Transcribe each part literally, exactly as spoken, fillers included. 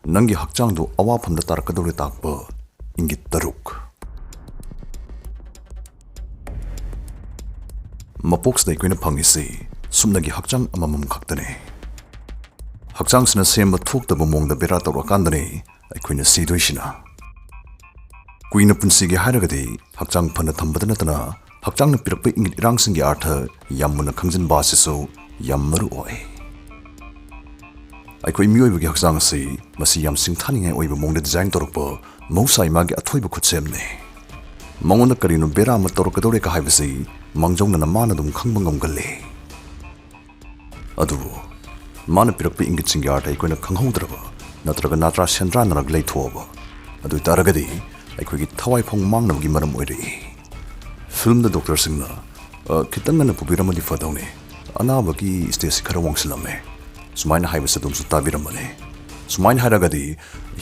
ꯅꯪꯒꯤ ꯍꯛꯆꯥꯡꯗꯨ ꯑꯋꯥꯐꯝꯗ ꯇꯥꯔꯛꯀꯗꯧꯔꯦ ꯇꯥꯛꯄ ꯏꯪꯒꯤꯠ ꯇꯔꯨꯛ꯫ ꯃꯄꯣꯛꯁꯤꯗ ꯑꯩꯈꯣꯏꯅ ꯐꯪꯉꯤꯁꯤ ꯁꯨꯞꯅꯒꯤ ꯍꯛꯆꯥꯡ ꯑꯃꯃꯝ ꯈꯛꯇꯅꯤ꯫ ꯍꯛꯆꯥꯡꯁꯤꯅ ꯁꯦꯝꯕ ꯊꯣꯛꯇꯕ ꯃꯑꯣꯡꯗ ꯕꯦꯔꯥ ꯇꯧꯔꯀꯥꯟꯗꯅꯤ ꯑꯩꯈꯣꯏꯅ ꯁꯤꯗꯣꯏꯁꯤꯅ꯫ ꯀꯨꯏꯅ ꯄꯨꯟꯁꯤꯒꯦ ꯍꯥꯏꯔꯒꯗꯤ ꯍꯛꯆꯥꯡ ꯐꯅ ꯊꯝꯕꯗ ꯅꯠꯇꯅ ꯍꯛꯆꯥꯡꯅ ꯄꯤꯔꯛꯄ ꯏꯪꯒꯤꯠ ꯏꯔꯥꯡꯁꯤꯡꯒꯤ ꯑꯥꯔꯊ ꯌꯥꯝ ꯃꯨꯟꯅ ꯈꯪꯖꯤꯟꯕ ꯑꯁꯤꯁꯨ ꯌꯥꯝ ꯃꯔꯨ ꯑꯣꯏ꯫ ꯑꯩꯈꯣꯏ ꯃꯤꯑꯣꯏꯕꯒꯤ ꯍꯛꯆꯥꯡ ꯑꯁꯤ ꯃꯁꯤ ꯌꯥꯝ ꯁꯤꯡꯊꯥꯅꯤꯡꯉꯥꯏ ꯑꯣꯏꯕ ꯃꯑꯣꯡꯗ ꯗꯤꯖꯥꯏꯟ ꯇꯧꯔꯛꯄ ꯃꯍꯧꯁꯥꯒꯤ ꯃꯥꯒꯤ ꯑꯊꯣꯏꯕ ꯈꯨꯠꯁꯦꯝꯅꯤ꯫ ꯃꯉꯣꯟꯗ ꯀꯔꯤꯅꯣ ꯕꯦꯔꯥ ꯑꯃ ꯇꯧꯔꯛꯀꯗꯧꯔꯦ ꯀ ꯍꯥꯏꯕꯁꯤ ꯃꯥꯡꯖꯧꯅꯅ ꯃꯥꯅ ꯑꯗꯨꯝ ꯈꯪꯕ ꯉꯝꯒꯜꯂꯤ꯫ ꯑꯗꯨꯕꯨ ꯃꯥꯅ ꯄꯤꯔꯛꯄ ꯏꯪꯒꯤꯠꯁꯤꯡꯒꯤ ꯑꯥꯔꯊ ꯑꯩꯈꯣꯏꯅ ꯈꯪꯍꯧꯗ꯭ꯔꯕ ꯅꯠꯇ꯭ꯔꯒ ꯅꯥꯇ꯭ꯔꯥ ꯁꯦꯟꯗ꯭ꯔꯥꯅꯔꯒ ꯂꯩꯊꯣꯛꯑꯕ, ꯑꯗꯨ ꯑꯣꯏꯇꯥꯔꯒꯗꯤ ꯑꯩꯈꯣꯏꯒꯤ ꯊꯋꯥꯏ ꯐꯥꯎ ꯃꯥꯡꯅꯕꯒꯤ ꯃꯔꯝ ꯑꯣꯏꯔꯛꯏ꯫ ꯐꯤꯂꯝꯗ ꯗꯣꯛꯇꯔꯁꯤꯡꯅ "ꯑ, ꯈꯤꯇꯪ ꯉꯟꯅ ꯄꯨꯕꯤꯔꯝꯃꯗꯤ ꯐꯗꯧꯅꯤ, ꯑꯅꯥꯕꯒꯤ ꯁ꯭ꯇꯦꯖꯁꯤ ꯈꯔ ꯋꯥꯡꯁꯤꯜꯂꯝꯃꯦ" ꯁꯨꯃꯥꯏꯅ ꯍꯥꯏꯕꯁꯤ ꯑꯗꯨꯝꯁꯨ ꯇꯥꯕꯤꯔꯝꯕꯅꯤ꯫ ꯁꯨꯃꯥꯏꯅ ꯍꯥꯏꯔꯒꯗꯤ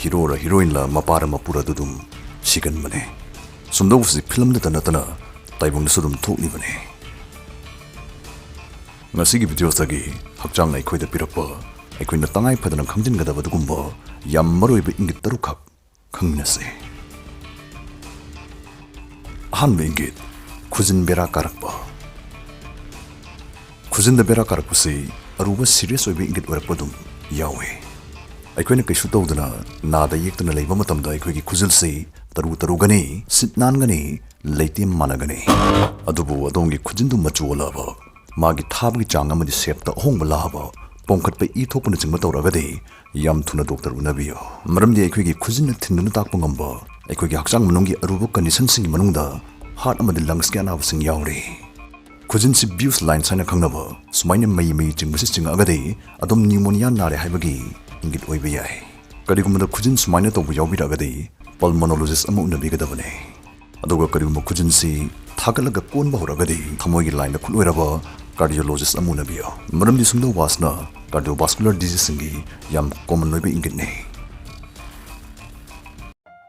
ꯍꯤꯔꯣꯔ ꯍꯤꯔꯣꯏꯟꯂ ꯃꯄꯥꯔ ꯃꯄꯨꯔ ꯑꯗꯨ ꯑꯗꯨꯝ ꯁꯤꯒꯟꯕꯅꯤ꯫ ꯁꯨꯝꯗꯧꯕꯁꯤ ꯐꯤꯂꯝꯗꯇ ꯅꯠꯇꯅ ꯇꯥꯏꯕꯪꯗꯁꯨ ꯑꯗꯨꯝ ꯊꯣꯛꯂꯤꯕꯅꯤ꯫ ꯉꯁꯤꯒꯤ ꯚꯤꯗꯤꯑꯣꯁꯤꯗꯒꯤ ꯍꯛꯆꯥꯡꯅ ꯑꯩꯈꯣꯏꯗ ꯄꯤꯔꯛꯄ ꯑꯩꯈꯣꯏꯅ ꯇꯉꯥꯏ ꯐꯗꯅ ꯈꯪꯖꯤꯟꯒꯗꯕ ꯑꯗꯨꯒꯨꯝꯕ ꯌꯥꯝ ꯃꯔꯨꯑꯣꯏꯕ ꯏꯪꯒꯤꯠ ꯇꯔꯨꯛꯈꯛ ꯈꯪꯃꯤꯟꯅꯁꯤ꯫ ꯑꯍꯥꯟꯕ ꯏꯪꯒꯤꯠ, ꯈꯨꯖꯤꯟ ꯕꯦꯔꯥ ꯀꯥꯔꯛꯄ꯫ ꯈꯨꯖꯤꯟꯗ ꯕꯦꯔꯥ ꯀꯥꯔꯛꯄꯁꯤ ꯑꯔꯨꯕ ꯁꯤꯔꯤꯌꯁ ꯑꯣꯏꯕ ꯏꯪꯒꯤꯠ ꯑꯣꯏꯔꯛꯄ ꯑꯗꯨꯝ ꯌꯥꯎꯏ꯫ ꯑꯩꯈꯣꯏꯅ ꯀꯩꯁꯨ ꯇꯧꯗꯅ ꯅꯥꯗ ꯌꯦꯛꯇꯅ ꯂꯩꯕ ꯃꯇꯝꯗ ꯑꯩꯈꯣꯏꯒꯤ ꯈꯨꯖꯤꯜꯁꯤ ꯇꯔꯨ ꯇꯔꯨꯒꯅꯤ, ꯁꯤꯠ ꯅꯥꯟꯒꯅꯤ, ꯂꯩꯇꯦꯝ ꯃꯥꯟꯅꯒꯅꯤ꯫ ꯑꯗꯨꯕꯨ ꯑꯗꯣꯝꯒꯤ ꯈꯨꯖꯤꯟꯗꯨ ꯃꯆꯨ ꯑꯣꯜꯂꯛꯑꯕ, ꯃꯥꯒꯤ ꯊꯥꯕꯒꯤ ꯆꯥꯡ ꯑꯃꯗꯤ ꯁꯦꯞꯇ ꯑꯍꯣꯡꯕ ꯂꯥꯛꯑꯕ, ꯄꯣꯝꯈꯠꯄ, ꯏ ꯊꯣꯛꯄꯅꯆꯤꯡꯕ ꯇꯧꯔꯛꯑꯒꯗꯤ ꯌꯥꯝ ꯊꯨꯅ ꯗꯣꯛꯇꯔ ꯎꯅꯕꯤꯌꯨ꯫ ꯃꯔꯝꯗꯤ ꯑꯩꯈꯣꯏꯒꯤ ꯈꯨꯖꯤꯟꯅ ꯊꯤꯟꯗꯨꯅ ꯇꯥꯛꯄ ꯉꯝꯕ ꯑꯩꯈꯣꯏꯒꯤ ꯍꯛꯆꯥꯡ ꯃꯅꯨꯡꯒꯤ ꯑꯔꯨꯕ ꯀꯟꯗꯤꯁꯟꯁꯤꯡꯒꯤ ꯃꯅꯨꯡꯗ ꯍꯥꯔꯠ ꯑꯃꯗꯤ ꯂꯪꯁꯀꯤ ꯑꯅꯥꯕꯁꯤꯡ ꯌꯥꯎꯔꯤ꯫ ꯈꯨꯖꯤꯟꯁꯤ ꯕ꯭ꯌꯨꯁ ꯂꯥꯏꯟꯁ ꯍꯥꯏꯅ ꯈꯪꯅꯕ ꯁꯨꯃꯥꯏꯅ ꯃꯩ ꯃꯩ ꯆꯤꯡꯕꯁꯤ ꯆꯤꯡꯉꯛꯑꯒꯗꯤ ꯑꯗꯨꯝ ꯅ꯭ꯌꯨꯃꯣꯅꯤꯌꯥ ꯅꯥꯔꯦ ꯍꯥꯏꯕꯒꯤ ꯏꯪꯒꯤꯠ ꯑꯣꯏꯕ ꯌꯥꯏ꯫ ꯀꯔꯤꯒꯨꯝꯕꯗ ꯈꯨꯖꯤꯟ ꯁꯨꯃꯥꯏꯅ ꯇꯧꯕ ꯌꯥꯎꯕꯤꯔꯛꯑꯒꯗꯤ ꯄꯜꯃꯣꯅꯣꯂꯣꯖꯤꯁ ꯑꯃ ꯎꯅꯕꯤꯒꯗꯕꯅꯤ꯫ ꯑꯗꯨꯒ ꯀꯔꯤꯒꯨꯝꯕ ꯈꯨꯖꯤꯟꯁꯤ ꯊꯥꯒꯠꯂꯒ ꯀꯣꯟꯕ ꯍꯧꯔꯒꯗꯤ ꯊꯃꯣꯏꯒꯤ ꯂꯥꯏꯟꯗ ꯈꯨꯠꯂꯣꯏꯔꯕ ꯀꯥꯔꯗꯤꯑꯣꯂꯣꯖꯤꯁ ꯑꯃ ꯎꯅꯕꯤꯌꯨ꯫ ꯃꯔꯝꯗꯤ ꯁꯨꯝꯗꯧꯕ ꯑꯁꯤꯅ ꯀꯥꯔꯗꯤꯑꯣꯚꯥꯁꯀꯨꯂꯔ ꯗꯤꯖꯤꯖꯁꯤꯡꯒꯤ ꯌꯥꯝ ꯀꯣꯃꯟ ꯑꯣꯏꯕ ꯏꯪꯒꯤꯠꯅꯤ꯫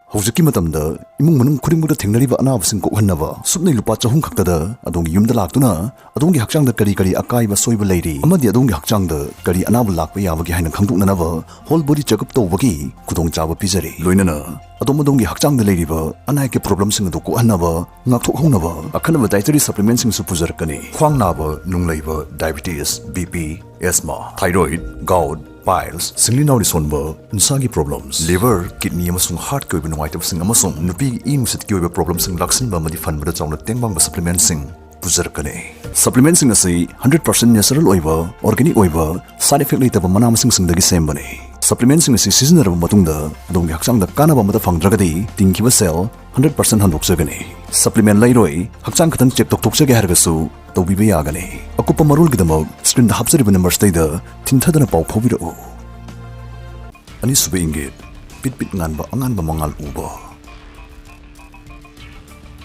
ꯍꯧꯖꯤꯛꯀꯤ ꯃꯇꯝꯗ ꯏꯃꯨꯡ ꯃꯅꯨꯡ ꯈꯨꯗꯤꯡꯃꯛꯇ ꯊꯦꯡꯅꯔꯤꯕ ꯑꯅꯥꯕꯁꯤꯡ ꯀꯣꯛꯍꯟꯅꯕ ꯁꯨꯞꯅꯩ ꯂꯨꯄꯥ ꯆꯍꯨꯝ ꯈꯛꯇꯗ ꯑꯗꯣꯝꯒꯤ ꯌꯨꯝꯗ ꯂꯥꯛꯇꯨꯅ ꯑꯗꯣꯝꯒꯤ ꯍꯛꯆꯥꯡꯗ ꯀꯔꯤ ꯀꯔꯤ ꯑꯀꯥꯏꯕ ꯑꯁꯣꯏꯕ ꯂꯩꯔꯤ ꯑꯃꯗꯤ ꯑꯗꯣꯝꯒꯤ ꯍꯛꯆꯥꯡꯗ ꯀꯔꯤ ꯑꯅꯥꯕ ꯂꯥꯛꯄ ꯌꯥꯕꯒꯦ ꯍꯥꯏꯅ ꯈꯪꯗꯣꯛꯅꯅꯕ whole body checkup ꯇꯧꯕꯒꯤ ꯈꯨꯗꯣꯡꯆꯥꯕ ꯄꯤꯖꯔꯤ꯫ ꯂꯣꯏꯅꯅ ꯑꯗꯣꯝ ꯑꯗꯣꯝꯒꯤ ꯍꯛꯆꯥꯡꯗ ꯂꯩꯔꯤꯕ ꯑꯅꯥ ꯑꯌꯦꯛꯀꯤ problemꯁꯤꯡ ꯑꯗꯨ ꯀꯣꯛꯍꯟꯅꯕ, ꯉꯥꯛꯊꯣꯛꯍꯧꯅꯕ ꯑꯈꯟꯅꯕ dietary supplementꯁꯤꯡꯁꯨ ꯄꯨꯖꯔꯛꯀꯅꯤ꯫ ꯈ꯭ꯋꯥꯡ ꯅꯥꯕ, ꯅꯨꯡ ꯂꯩꯕ, diabetes, BP, asthma, thyroid, gout, piles, ꯁꯤꯡꯂꯤ ꯅꯥꯎꯔꯤ ꯁꯣꯟꯕ, ꯎꯟꯁꯥꯒꯤ problems, liver, kidney ꯑꯃꯁꯨꯡ heartꯀꯤ ꯑꯣꯏꯕ ꯅꯨꯡꯉꯥꯏꯇꯕꯁꯤꯡ ꯑꯃꯁꯨꯡ ꯅꯨꯄꯤꯒꯤ ꯏ ꯅꯨꯡꯁꯤꯠꯀꯤ ꯑꯣꯏꯕ problemꯁꯤꯡ ꯂꯥꯛꯁꯤꯟꯕ ꯑꯃꯗꯤ ꯐꯍꯟꯕꯗ ꯆꯥꯎꯅ ꯇꯦꯡ ꯄꯥꯡꯕ supplementꯁꯤꯡ ꯄꯨꯖꯔꯛꯀꯅꯤ꯫ Supplementꯁꯤꯡ ꯑꯁꯤ hundred percent natural ꯑꯣꯏꯕ, organic ꯑꯣꯏꯕ, side effect ꯂꯩꯇꯕ ꯃꯅꯥ ꯃꯁꯤꯡꯁꯤꯡꯗꯒꯤ ꯁꯦꯝꯕꯅꯤ꯫ Supplementꯁꯤꯡ ꯑꯁꯤ ꯁꯤꯖꯤꯟꯅꯔꯕ ꯃꯇꯨꯡꯗ ꯑꯗꯣꯝꯒꯤ ꯍꯛꯆꯥꯡꯗ ꯀꯥꯟꯅꯕ ꯑꯃꯠꯇ ꯐꯪꯗ꯭ꯔꯒꯗꯤ ꯇꯤꯡꯈꯤꯕ ꯁꯦꯜ hundred percent ꯍꯟꯗꯣꯛꯆꯒꯅꯤ꯫ Supplement ꯂꯩꯔꯣꯏ, ꯍꯛꯆꯥꯡ ꯈꯛꯇꯪ check ꯇꯧꯊꯣꯛꯆꯒꯦ ꯍꯥꯏꯔꯒꯁꯨ ꯇꯧꯕꯤꯕ ꯌꯥꯒꯅꯤ꯫ ꯑꯀꯨꯞꯄ ꯃꯔꯣꯜꯒꯤꯗꯃꯛ screenꯗ ꯍꯥꯞꯆꯔꯤꯕ numbersꯇꯩꯗ ꯊꯤꯟꯊꯗꯅ ꯄꯥꯎ ꯐꯥꯎꯕꯤꯔꯛꯎ꯫ ꯑꯅꯤꯁꯨꯕ ꯏꯪꯒꯤꯠ, ꯄꯤꯠ ꯄꯤꯠ ꯉꯥꯟꯕ ꯑꯉꯥꯟꯕ ꯃꯉꯥꯜ ꯎꯕ꯫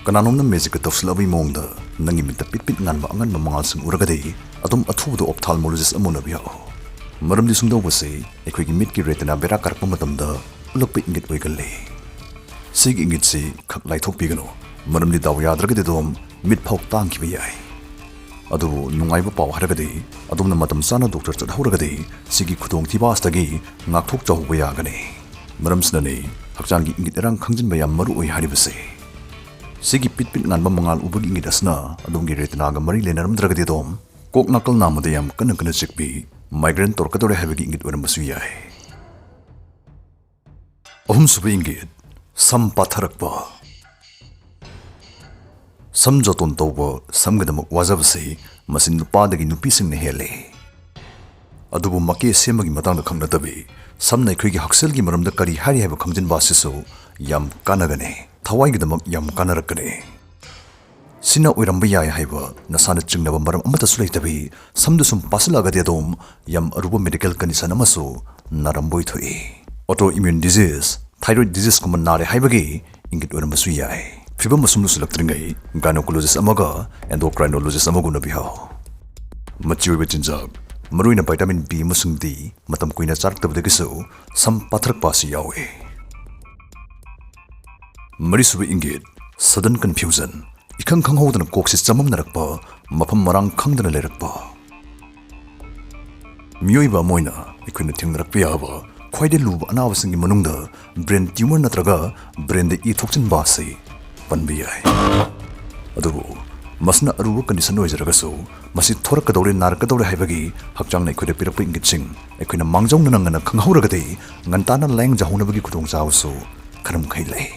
ꯀꯅꯥꯅꯣꯝꯅ magicꯀ ꯇꯧꯁꯤꯜꯂꯛꯑꯕꯒꯤ ꯃꯑꯣꯡꯗ ꯅꯪꯒꯤ ꯃꯤꯠꯇ ꯄꯤꯠ ꯄꯤꯠ ꯉꯥꯟꯕ ꯑꯉꯥꯟꯕ ꯃꯉꯥꯜꯁꯤꯡ ꯎꯔꯒꯗꯤ ꯑꯗꯨꯝ ꯑꯊꯨꯕꯗ ophthalmologist ꯑꯃ ꯎꯅꯕ ꯌꯥꯎ꯫ ꯃꯔꯝꯗꯤ ꯁꯨꯡꯗꯧꯕꯁꯤ ꯑꯩꯈꯣꯏꯒꯤ ꯃꯤꯠꯀꯤ retina ꯕꯦꯔꯥ ꯀꯥꯔꯛꯄ ꯃꯇꯝꯗ ꯎꯠꯂꯛꯄ ꯏꯪꯒꯤꯠ ꯑꯣꯏꯒꯜꯂꯤ꯫ ꯁꯤꯒꯤ ꯏꯪꯒꯤꯠꯁꯤ ꯈꯛ ꯂꯥꯏꯊꯣꯛꯄꯤꯒꯅꯨ, ꯃꯔꯝꯗꯤ ꯗꯥꯎ ꯌꯥꯗ꯭ꯔꯒꯗꯤ ꯑꯗꯨꯝ ꯃꯤꯠ ꯐꯥꯎ ꯇꯥꯡꯈꯤꯕ ꯌꯥꯏ꯫ ꯑꯗꯨꯕꯨ ꯅꯨꯡꯉꯥꯏꯕ ꯄꯥꯎ ꯍꯥꯏꯔꯒꯗꯤ ꯑꯗꯣꯝꯅ ꯃꯇꯝ ꯆꯥꯅ doctor ꯆꯠꯍꯧꯔꯒꯗꯤ ꯁꯤꯒꯤ ꯈꯨꯗꯣꯡꯊꯤꯕ ꯑꯁꯤꯗꯒꯤ ꯉꯥꯛꯊꯣꯛꯆꯍꯧꯕ ꯌꯥꯒꯅꯤ꯫ ꯃꯔꯝꯁꯤꯅꯅꯤ ꯍꯛꯆꯥꯡꯒꯤ ꯏꯪꯒꯤꯠ ꯏꯔꯥꯡ ꯈꯪꯖꯤꯟꯕ ꯌꯥꯝ ꯃꯔꯨ ꯑꯣꯏ ꯍꯥꯏꯔꯤꯕꯁꯤ꯫ ꯁꯤꯒꯤ ꯄꯤꯠ ꯄꯤꯠ ꯉꯥꯟꯕ ꯃꯉꯥꯜ ꯎꯕꯒꯤ ꯏꯪꯒꯤꯠ ꯑꯁꯤꯅ ꯑꯗꯣꯝꯒꯤ retinaꯒ ꯃꯔꯤ ꯂꯩꯅꯔꯝꯗ꯭ꯔꯒꯗꯤ ꯑꯗꯨꯝ ꯀꯣꯛ ꯅꯥꯀꯜ ꯅꯥꯝꯃꯗ ꯌꯥꯝ ꯀꯟꯅ ꯀꯟꯅ ꯆꯤꯛꯄꯤ, migraine ꯇꯧꯔꯛꯀꯗꯧꯔꯦ ꯍꯥꯏꯕꯒꯤ ꯏꯪꯒꯤꯠ ꯑꯣꯏꯔꯝꯕꯁꯨ ꯌꯥꯏ꯫ ꯑꯍꯨꯝꯁꯨꯕ ꯏꯪꯒꯤꯠ, ꯁꯝ ꯄꯥꯊꯔꯛꯄ꯫ ꯁꯝ ꯖꯣꯇꯣꯟ ꯇꯧꯕ ꯁꯝꯒꯤꯗꯃꯛ ꯋꯥꯖꯕꯁꯤ ꯃꯁꯤ ꯅꯨꯄꯥꯗꯒꯤ ꯅꯨꯄꯤꯁꯤꯡꯅ ꯍꯦꯜꯂꯤ꯫ ꯑꯗꯨꯕꯨ ꯃꯀꯦ ꯁꯦꯝꯕꯒꯤ ꯃꯇꯥꯡꯗ ꯈꯛ ꯅꯠꯇꯕꯤ, ꯁꯝꯅ ꯑꯩꯈꯣꯏꯒꯤ ꯍꯛꯁꯦꯜꯒꯤ ꯃꯔꯝꯗ ꯀꯔꯤ ꯍꯥꯏꯔꯤ ꯍꯥꯏꯕ ꯈꯪꯖꯤꯟꯕ ꯑꯁꯤꯁꯨ ꯌꯥꯝ ꯀꯥꯟꯅꯒꯅꯤ, ꯊꯋꯥꯏꯒꯤꯗꯃꯛ ꯌꯥꯝ ꯀꯥꯟꯅꯔꯛꯀꯅꯤ꯫ ꯁꯤꯅ ꯑꯣꯏꯔꯝꯕ ꯌꯥꯏ ꯍꯥꯏꯕ ꯅꯁꯥꯅ ꯆꯤꯡꯅꯕ ꯃꯔꯝ ꯑꯃꯠꯇꯁꯨ ꯂꯩꯇꯕꯤ, ꯁꯝꯗ ꯁꯨꯝ ꯄꯥꯁꯤꯜꯂꯛꯑꯒꯗꯤ ꯑꯗꯨꯝ ꯌꯥꯝ ꯑꯔꯨꯕ medical condition ꯑꯃꯁꯨ ꯅꯥꯔꯝꯕ ꯑꯣꯏꯊꯣꯛꯏ꯫ Autoimmune disease, thyroid diseaseꯀꯨꯝꯕ ꯅꯥꯔꯦ ꯍꯥꯏꯕꯒꯤ ꯏꯪꯒꯤꯠ ꯑꯣꯏꯔꯝꯕꯁꯨ ꯌꯥꯏ꯫ ꯐꯤꯕꯝ ꯑꯁꯨꯝ ꯂꯨꯁꯤꯜꯂꯛꯇ꯭ꯔꯤꯉꯩ gynecologist ꯑꯃꯒ endocrinologist ꯑꯃꯒ ꯎꯅꯕꯤꯌꯨ꯫ ꯃꯆꯤ ꯑꯣꯏꯕ ꯆꯤꯟꯖꯥꯛ, ꯃꯔꯨꯑꯣꯏꯅ vitamin B ꯑꯃꯁꯨꯡ D, ꯃꯇꯝ ꯀꯨꯏꯅ ꯆꯥꯔꯛꯇꯕꯗꯒꯤꯁꯨ ꯁꯝ ꯄꯥꯊꯔꯛꯄ ꯑꯁꯤ ꯌꯥꯎꯏ꯫ ꯃꯔꯤꯁꯨꯕ ꯏꯪꯒꯤꯠ, sudden confusion, ꯏꯈꯪ ꯈꯪꯍꯧꯗꯅ ꯀꯣꯛꯁꯤ ꯆꯃꯝꯅꯔꯛꯄ, ꯃꯐꯝ ꯃꯔꯥꯡ ꯈꯪꯗꯅ ꯂꯩꯔꯛꯄ꯫ ꯃꯤꯑꯣꯏꯕ ꯑꯃ ꯑꯣꯏꯅ ꯑꯩꯈꯣꯏꯅ ꯊꯦꯡꯅꯔꯛꯄ ꯌꯥꯕ ꯈ꯭ꯋꯥꯏꯗꯒꯤ ꯂꯨꯕ ꯑꯅꯥꯕꯁꯤꯡꯒꯤ ꯃꯅꯨꯡꯗ brain tumor ꯅꯠꯇ꯭ꯔꯒ brainꯗ ꯏ ꯊꯣꯛꯆꯤꯟꯕ ꯑꯁꯤ ꯄꯟꯕ ꯌꯥꯏ꯫ ꯑꯗꯨꯕꯨ ꯃꯁꯤꯅ ꯑꯔꯨꯕ condition ꯑꯣꯏꯖꯔꯒꯁꯨ, ꯃꯁꯤ ꯊꯣꯔꯛꯀꯗꯧꯔꯦ, ꯅꯥꯔꯛꯀꯗꯧꯔꯦ ꯍꯥꯏꯕꯒꯤ ꯍꯛꯆꯥꯡꯅ ꯑꯩꯈꯣꯏꯗ ꯄꯤꯔꯛꯄ ꯏꯪꯒꯤꯠꯁꯤꯡ ꯑꯩꯈꯣꯏꯅ ꯃꯥꯡꯖꯧꯅꯅ ꯉꯟꯅ ꯈꯪꯍꯧꯔꯒꯗꯤ, ꯉꯟꯇꯥꯅ ꯂꯥꯌꯦꯡꯖꯍꯧꯅꯕꯒꯤ ꯈꯨꯗꯣꯡꯆꯥꯕꯁꯨ ꯈꯔ ꯃꯈꯩ ꯂꯩ꯫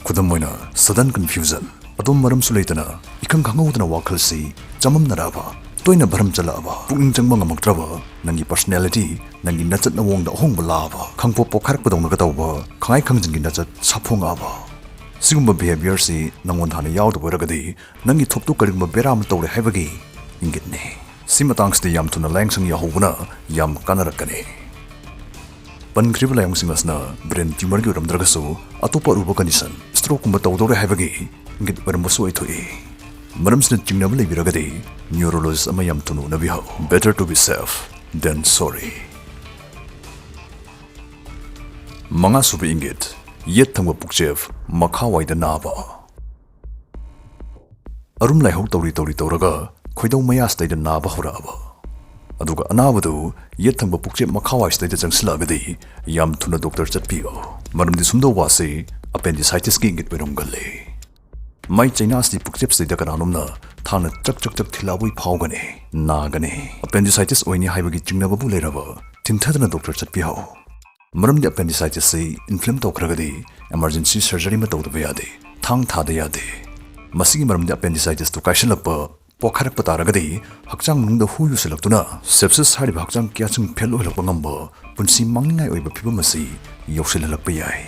ꯈꯨꯗꯝ ꯑꯣꯏꯅ, sudden confusion, ꯑꯗꯣꯝ ꯃꯔꯝꯁꯨ ꯂꯩꯇꯅ ꯏꯈꯪ ꯈꯪꯍꯧꯗꯅ ꯋꯥꯈꯜꯁꯤ ꯆꯃꯝꯅꯔꯛꯑꯕ, ꯇꯣꯏꯅ ꯚꯔꯝ ꯆꯠꯂꯛꯑꯕ, ꯄꯨꯛꯅꯤꯡ ꯆꯪꯕ ꯉꯝꯃꯛꯇ꯭ꯔꯕ, ꯅꯪꯒꯤ personality, ꯅꯪꯒꯤ ꯅꯆꯠ ꯅꯋꯣꯡꯗ ꯑꯍꯣꯡꯕ ꯂꯥꯛꯑꯕ, ꯈꯪꯄꯣꯞ ꯄꯣꯛꯈꯥꯏꯔꯛꯄꯗꯧꯅꯒ ꯇꯧꯕ, ꯈꯪꯉꯥꯏ ꯈꯪꯖꯤꯟꯒꯤ ꯅꯆꯠ ꯁꯥꯐꯣꯡꯉꯛꯑꯕ꯫ ꯁꯤꯒꯨꯝꯕ behaviourꯁꯤ ꯅꯉꯣꯟꯗ ꯍꯥꯟꯅ ꯌꯥꯎꯗꯕ ꯑꯣꯏꯔꯒꯗꯤ, ꯅꯪꯒꯤ ꯊꯣꯛꯇꯨ ꯀꯔꯤꯒꯨꯝꯕ ꯕꯦꯔꯥ ꯑꯃ ꯇꯧꯔꯦ ꯍꯥꯏꯕꯒꯤ ꯏꯪꯒꯤꯠꯅꯤ꯫ ꯁꯤ ꯃꯇꯥꯡꯁꯤꯗ ꯌꯥꯝ ꯊꯨꯅ ꯂꯥꯌꯦꯡꯁꯪ ꯌꯧꯍꯧꯕꯅ ꯌꯥꯝ ꯀꯥꯟꯅꯔꯛꯀꯅꯤ꯫ ꯄꯟꯈ꯭ꯔꯤꯕ ꯂꯥꯏꯑꯣꯡꯁꯤꯡ ꯑꯁꯤꯅ brain tumorꯒꯤ ꯑꯣꯏꯔꯝꯗ꯭ꯔꯒꯁꯨ, ꯑꯇꯣꯞꯄ ꯑꯔꯨꯕ condition, strokeꯀꯨꯝꯕ ꯇꯧꯗꯧꯔꯦ ꯍꯥꯏꯕꯒꯤ ꯏꯪꯒꯤꯠ ꯑꯣꯏꯔꯝꯕꯁꯨ ꯑꯣꯏꯊꯣꯛꯏ꯫ ꯃꯔꯝꯁꯤꯅ ꯆꯤꯡꯅꯕ ꯂꯩꯕꯤꯔꯒꯗꯤ, neurologist ꯑꯃ ꯌꯥꯝ ꯊꯨꯅ ꯎꯅꯕꯤꯍꯧ꯫ Better to be safe than sorry꯫ ꯃꯉꯥꯁꯨꯕ ꯏꯪꯒꯤꯠ, ꯌꯦꯠ ꯊꯪꯕ ꯄꯨꯛꯆꯦꯞ ꯃꯈꯥꯋꯥꯏꯗ ꯅꯥꯕ꯫ ꯑꯔꯨꯝ ꯂꯥꯏꯍꯧ ꯇꯧꯔꯤ ꯇꯧꯔꯤ ꯇꯧꯔꯒ ꯈꯣꯏꯗꯧ ꯃꯌꯥꯁꯤꯗꯩꯗ ꯅꯥꯕ ꯍꯧꯔꯛꯑꯕ, ꯑꯗꯨꯒ ꯑꯅꯥꯕꯗꯨ ꯌꯦꯠ ꯊꯪꯕ ꯄꯨꯛꯆꯦꯞ ꯃꯈꯥꯋꯥꯏꯁꯤꯗꯩꯗ ꯆꯪꯁꯤꯜꯂꯛꯑꯒꯗꯤ, ꯌꯥꯝ ꯊꯨꯅ doctor ꯆꯠꯄꯤꯌꯨ꯫ ꯃꯔꯝꯗꯤ ꯁꯨꯝꯗꯧꯕ ꯑꯁꯤ appendicitisꯀꯤ ꯏꯪꯒꯤꯠ ꯑꯣꯏꯔꯝꯒꯜꯂꯤ꯫ ꯃꯥꯏ ꯆꯩꯅꯥꯁꯤꯗꯤ ꯄꯨꯛꯆꯦꯞꯁꯤꯗꯩꯗ ꯀꯅꯥꯅꯣꯝꯅ ꯊꯥꯡꯅ ꯆꯛ ꯆꯛ ꯆꯛ ꯊꯤꯜꯂꯛꯑꯕꯣꯏ ꯐꯥꯎꯒꯅꯤ, ꯅꯥꯒꯅꯤ꯫ Appendicitis ꯑꯣꯏꯅꯤ ꯍꯥꯏꯕꯒꯤ ꯆꯤꯡꯅꯕꯕꯨ ꯂꯩꯔꯕ, ꯊꯤꯟꯊꯗꯅ doctor ꯆꯠꯄꯤꯍꯧ꯫ ꯃꯔꯝꯗꯤ appendicitisꯁꯤ inflame ꯇꯧꯈ꯭ꯔꯒꯗꯤ emergency surgery ꯑꯃ ꯇꯧꯗꯕ ꯌꯥꯗꯦ, ꯊꯥꯡ ꯊꯥꯗ ꯌꯥꯗꯦ꯫ ꯃꯁꯤꯒꯤ ꯃꯔꯝꯗꯤ appendicitisꯇꯨ ꯀꯥꯏꯁꯤꯜꯂꯛꯄ, ꯄꯣꯛꯈꯥꯏꯔꯛꯄ ꯇꯥꯔꯒꯗꯤ, ꯍꯛꯆꯥꯡ ꯃꯅꯨꯡꯗ ꯍꯨ ꯌꯨꯁꯤꯜꯂꯛꯇꯨꯅ sepsis ꯍꯥꯏꯔꯤꯕ ꯍꯛꯆꯥꯡ ꯀꯌꯥꯁꯤꯡ fail ꯑꯣꯏꯍꯜꯂꯛꯄ ꯉꯝꯕ, ꯄꯨꯟꯁꯤ ꯃꯥꯡꯅꯤꯡꯉꯥꯏ ꯑꯣꯏꯕ ꯐꯤꯕꯝ ꯑꯁꯤ ꯌꯧꯁꯤꯜꯍꯜꯂꯛꯄ ꯌꯥꯏ꯫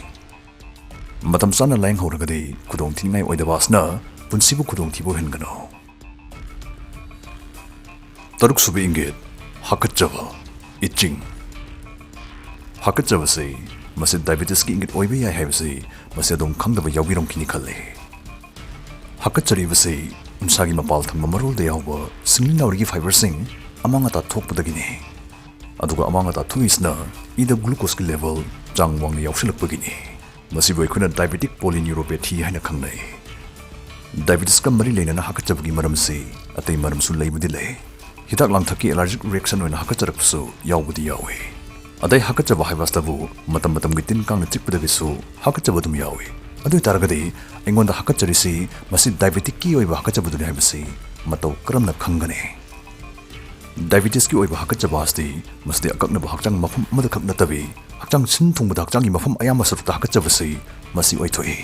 ꯃꯇꯝ ꯆꯥꯅ ꯂꯥꯌꯦꯡꯍꯧꯔꯒꯗꯤ ꯈꯨꯗꯣꯡꯊꯤꯅꯤꯡꯉꯥꯏ ꯑꯣꯏꯗꯕ ꯑꯁꯤꯅ ꯄꯨꯟꯁꯤꯕꯨ ꯈꯨꯗꯣꯡꯊꯤꯕ ꯑꯣꯏꯍꯟꯒꯅꯨ꯫ ꯇꯔꯨꯛꯁꯨꯕ ꯏꯪꯒꯤꯠ, ꯍꯥꯀꯠꯆꯕ, itching꯫ ꯍꯥꯀꯠꯆꯕꯁꯤ ꯃꯁꯤ diabetesꯀꯤ ꯏꯪꯒꯤꯠ ꯑꯣꯏꯕ ꯌꯥꯏ ꯍꯥꯏꯕꯁꯤ ꯃꯁꯤ ꯑꯗꯨꯝ ꯈꯪꯗꯕ ꯌꯥꯎꯕꯤꯔꯝꯈꯤꯅꯤ ꯈꯜꯂꯤ꯫ ꯍꯥꯀꯠꯆꯔꯤꯕꯁꯤ ꯎꯟꯁꯥꯒꯤ ꯃꯄꯥꯜ ꯊꯪꯕ ꯃꯔꯣꯜꯗ ꯌꯥꯎꯕ ꯁꯤꯡꯂꯤ ꯅꯥꯎꯔꯤꯒꯤ fiberꯁꯤꯡ ꯑꯃꯥꯡ ꯑꯇꯥ ꯊꯣꯛꯄꯗꯒꯤꯅꯤ꯫ ꯑꯗꯨꯒ ꯑꯃꯥꯡ ꯑꯇꯥ ꯊꯣꯛꯏꯁꯤꯅ ꯏꯗ glucoseꯀꯤ level ꯆꯥꯡ ꯋꯥꯡꯅ ꯌꯥꯎꯁꯤꯜꯂꯛꯄꯒꯤꯅꯤ꯫ ꯃꯁꯤꯕꯨ ꯑꯩꯈꯣꯏꯅ diabetic polyneuropathy ꯍꯥꯏꯅ ꯈꯪꯅꯩ꯫ Diabetesꯀ ꯃꯔꯤ ꯂꯩꯅꯅ ꯍꯥꯀꯠꯆꯕꯒꯤ ꯃꯔꯝꯁꯤ ꯑꯇꯩ ꯃꯔꯝꯁꯨ ꯂꯩꯕꯨꯗꯤ ꯂꯩ꯫ ꯍꯤꯗꯥꯛ ꯂꯥꯡꯊꯛꯀꯤ allergic reaction ꯑꯣꯏꯅ ꯍꯥꯀꯠꯆꯔꯛꯄꯁꯨ ꯌꯥꯎꯕꯗꯤ ꯌꯥꯎꯏ꯫ ꯑꯗꯩ ꯍꯥꯀꯠꯆꯕ ꯍꯥꯏꯕ ꯑꯁꯤꯗꯕꯨ ꯃꯇꯝ ꯃꯇꯝꯒꯤ ꯇꯤꯟ ꯀꯥꯡꯅ ꯆꯤꯛꯄꯗꯒꯤꯁꯨ ꯍꯥꯀꯠꯆꯕ ꯑꯗꯨꯝ ꯌꯥꯎꯏ꯫ ꯑꯗꯨ ꯑꯣꯏꯇꯥꯔꯒꯗꯤ ꯑꯩꯉꯣꯟꯗ ꯍꯥꯀꯠꯆꯔꯤꯁꯤ ꯃꯁꯤ diabeticꯀꯤ ꯑꯣꯏꯕ ꯍꯥꯀꯠꯆꯕꯗꯨꯅꯤ ꯍꯥꯏꯕꯁꯤ ꯃꯇꯧ ꯀꯔꯝꯅ ꯈꯪꯒꯅꯤ? Diabetesꯀꯤ ꯑꯣꯏꯕ ꯍꯥꯀꯠꯆꯕ ꯑꯁꯤꯗꯤ ꯃꯁꯤꯗꯤ ꯑꯀꯛꯅꯕ ꯍꯛꯆꯥꯡ ꯃꯐꯝ ꯑꯃꯗꯈꯛ ꯅꯠꯇꯕꯤ, ꯍꯛꯆꯥꯡ ꯁꯤꯟ ꯊꯨꯡꯕꯗ ꯍꯛꯆꯥꯡꯒꯤ ꯃꯐꯝ ꯑꯌꯥꯝꯕ ꯁꯔꯨꯛꯇ ꯍꯥꯀꯠꯆꯕꯁꯤ ꯃꯁꯤ ꯑꯣꯏꯊꯣꯛꯏ꯫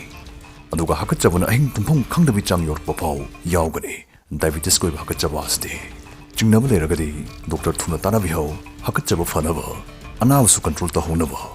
ꯑꯗꯨꯒ ꯍꯥꯀꯠꯆꯕꯅ ꯑꯍꯤꯡ ꯇꯨꯝꯐꯝ ꯈꯪꯗꯕꯤ ꯆꯥꯡ ꯌꯧꯔꯛꯄ ꯐꯥꯎ ꯌꯥꯎꯒꯅꯤ꯫ Diabetesꯀꯤ ꯑꯣꯏꯕ ꯍꯥꯀꯠꯆꯕ ꯑꯁꯤꯗꯤ ꯆꯤꯡꯅꯕ ꯂꯩꯔꯒꯗꯤ doctor ꯊꯨꯅ ꯇꯥꯟꯅꯕꯤꯍꯧ꯫ ꯍꯥꯀꯠꯆꯕ ꯐꯅꯕ, ꯑꯅꯥꯕꯁꯨ control ꯇꯧꯍꯧꯅꯕ꯫